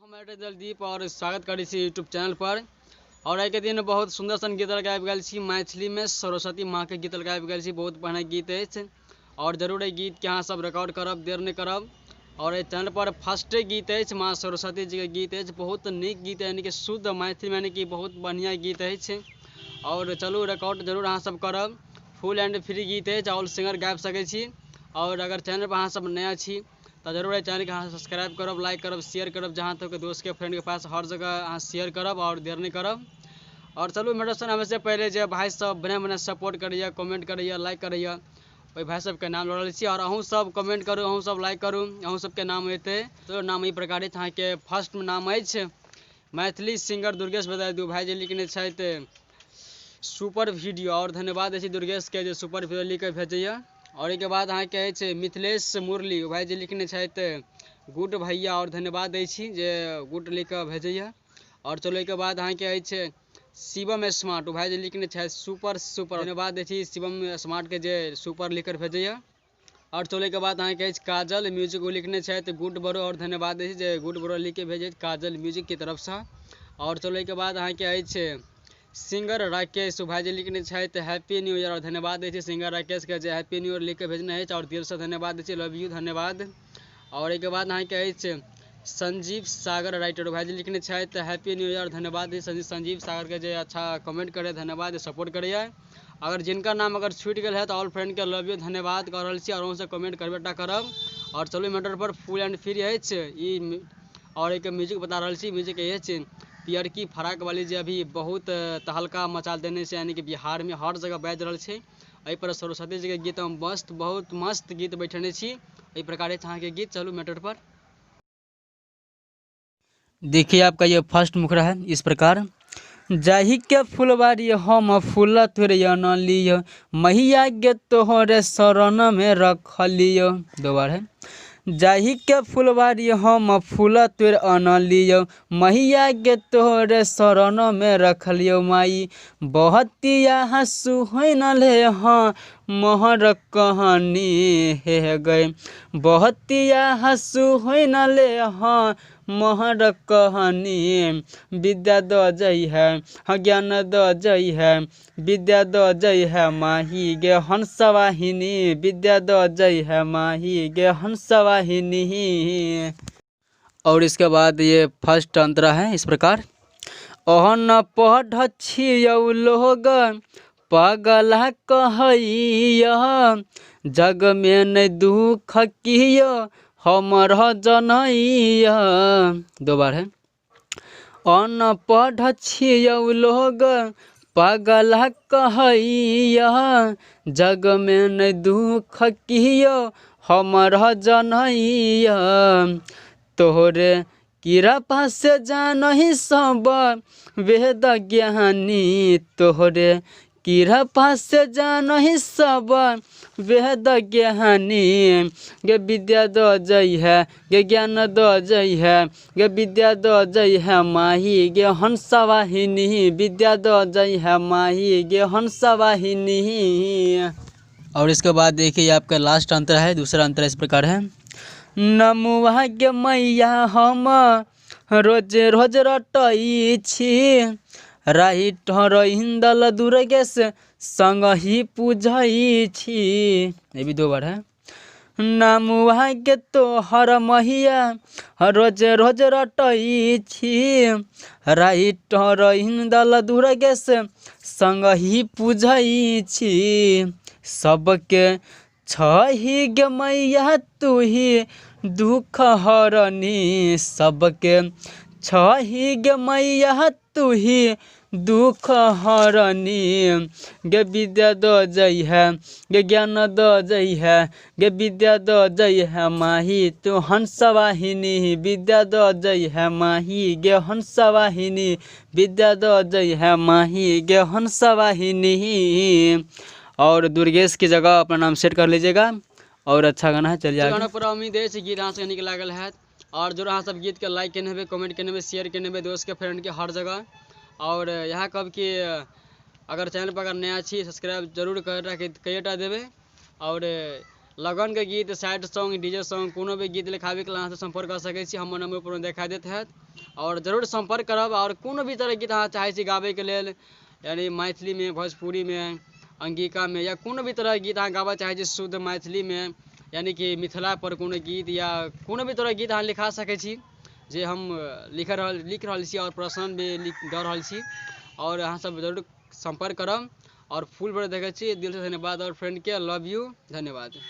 हम दलदीप और स्वागत करै छी यूट्यूब चैनल पर। और आइ के दिन बहुत सुंदर सन गीत लऽ आबि गेल छी, मैथिली में सरस्वती माँ के गीत लऽ आबि गेल छी। बहुत बढ़िया गीत अछि और जरूर एहि गीत के अहाँ सब रिकॉर्ड करब, देर नहि करब। और एहि चैनल पर फर्स्टे गीत अछि, माँ सरस्वती जी के गीत अछि, बहुत नीक गीत, यानी कि शुद्ध मैथिली में, यानी कि बहुत बढ़िया गीत अछि। और चलू रिकॉर्ड जरूर अहाँ सब करब, फुल एंड फ्री गीत अछि, ऑल सिंगर गाबि सकै छी। और अगर चैनल पर अहाँ सब नया छी तो जरूर एहि चैनल के अहाँ सब्सक्राइब करब, लाइक करब, शेयर करब, जहाँ तक दोस्त के फ्रेंड के पास हर जगह अहाँ शेयर करब और देर नहीं करब। और चलू मेरे सन हमेशा पहले जे भाई सब बढ़िया बढ़िया सपोर्ट करैया, कमेंट करैया, लाइक करैया, ओहि भाई सबके नाम लऽ रहल छी। और अहूँ सब कमेंट करू, अहूँ सब लाइक करू, अहूँ सबके नाम एतै। तो नाम एहि प्रकार अछि, अहाँके फर्स्ट नाम अछि मैथिली सिंगर दुर्गेश बधाई दू भाई जे लिखने छथि सुपर वीडियो, और धन्यवाद अछि दुर्गेश के जे सुपर वीडियो लिख के भेजैया। और एहिके बाद अहाँके अछि मिथिलेश मुरली भाई जे लिखने छथि गुड भैया, और धन्यवाद दै छी जे गुड लिख कऽ भेजैया। और चलू एहिके बाद अहाँके अछि शिवम स्मार्ट भाई जे लिखने छथि सुपर सुपर, धन्यवाद दै छी शिवम स्मार्ट के जे सुपर लिख कर भेजैया। और चलू एहिके बाद अहाँके अछि काजल म्यूजिक, ओ लिखने छथि गुड बरो, और धन्यवाद दै छी जे गुड बरो लिख के भेजै काजल म्यूजिक के तरफसँ। और चलू एहिके बाद अहाँके अछि सिंगर राकेश भाई जे लिखने छथि हैप्पी न्यू ईयर, और धन्यवाद दै छी सिंगर राकेश के जे हैप्पी न्यू ईयर लिख के भेजने अछि, और दिलसँ धन्यवाद दै छी, लव यू, धन्यवाद। और एहिके बाद अहाँके अछि संजीव सागर राइटर भाई जे लिखने छथि हैप्पी न्यू ईयर, धन्यवाद दै छी संजीव सागर के जे अच्छा कमेंट करे, धन्यवाद, सपोर्ट करैया। अगर जिनका नाम अगर छूटि गेल है तऽ ऑल फ्रेंड के लव यू, धन्यवाद कऽ रहल छी, और अहूँसँ कमेंट करबे टा करब। और चलू matter per full and free अछि ई। और एहिके म्यूजिक बता रहल छी, म्यूजिक अछि पियरकी फराक वाली जे अभी बहुत तहलका मचा देने छै, यानी कि बिहार में हर जगह बाजि रहल छै। एहि पर सरस्वती जी के गीत हम मस्त, बहुत मस्त गीत बैठेने छी। एहि प्रकार अहाँके गीत। चलू मैटर पर देखिए, आपका ये फर्स्ट मुखड़ा है इस प्रकार। जाहि के फुलवारी हम फूल तोड़ि अनलियो, मैया गे तोहरे शरण में रखलियो। दो बार है। जाहि के फुलवारी हम फूल तोड़ि अनलियो, मैया गे तोहरे शरण में रखलियो। माई बहतिया हंसु ले हाँ मोहर कहानी हे गए, बहतिया हंसु ले हाँ मोहर कहानी। विद्या द जई है हाँ ज्ञान द जई है, विद्या द जई है माही गे हंसवाहिनी, विद्या द जई है माही गे हंसवाहिनी। और इसके बाद ये फर्स्ट अंतरा है इस प्रकार। अहन पढ़ छियौ लोग पगला कहैया, जग में नहि दुख कियो हमर जनैया। दो बार है। अनपढ़ छियौ लोग पगला कहैया, जग में नहि दुख कियो हमर जनैया। तोहरे कृपा से जानहि सब वेद ज्ञानी, तोहरे कृपा से जानहि सब वेद ज्ञानी। गे विद्या द जई है गे ज्ञान द जई है, गे विद्या द जई है माही गे हंसवाहिनी, विद्या द जई है माही गे हंसवाहिनी। और इसके बाद देखिए आपका लास्ट अंतर है, दूसरा अंतर इस प्रकार है। नमुआ गे मैया हम रोज रोज रटै छी, राइटर इंदल दुर्गेश संग ही पूजै छी। ये भी दो बार है। नमुआ गे तोहर मैया रोज रोज रटै छी, राइटर इंदल दुर्गेश संग ही पूजै छी। सबके छही गे मैया तुही दुख हरनी, सबके छही गे मैया तुही दुख हरनी। गे विद्या द जई है गे ज्ञान द जई है, गे विद्या द जई है माही तू हंसवाहिनी, विद्या द जई है माही गे हंसवाहिनी, विद्या द जई है माही गे हंसवाहिनी। और दुर्गेश की जगह अपना नाम सेट कर लीजिएगा। और अच्छा गाना है, चलिए आगे। गाना पर उम्मीद है गीत अहाँ सबके नीक लागल हैत। और जरूर अहाँ सब गीत के लाइक केने हेबै, कमेंट केने हेबै, शेयर केने हेबै दोस्त के फ्रेंड के हर जगह। और इएह कहब कि अगर चैनल पर अगर नया छी सब्सक्राइब जरूर कएटा देबै, और लगनके गीत, सैड सॉन्ग, डीजे सॉन्ग, कोनो भी गीत लिखाबैके लेल अहाँ सब सम्पर्क कऽ सकै छी। हमर नंबर ऊपरमे देखा देत हैत और जरूर सम्पर्क करब। और कोनो भी तरहके गीत अहाँ चाहै छी गाबैके लेल, यानी मैथिलीमे, भोजपुरीमे, अंगिकामे, या कोनो भी तरहके गीत अहाँ गाबऽ चाहै छी शुद्ध मैथिलीमे, यानी कि मिथिलापर कोनो गीत या कोनो भी तरहके गीत अहाँ लिखा सकै छी, जे हम लिख रहल छी और पर्सनल भी दऽ रहल छी। और अहाँ सब जरूर सम्पर्क करब और फुल वीडियो देखै छी। दिलसँ धन्यवाद और फ्रेंडके लव यू, धन्यवाद।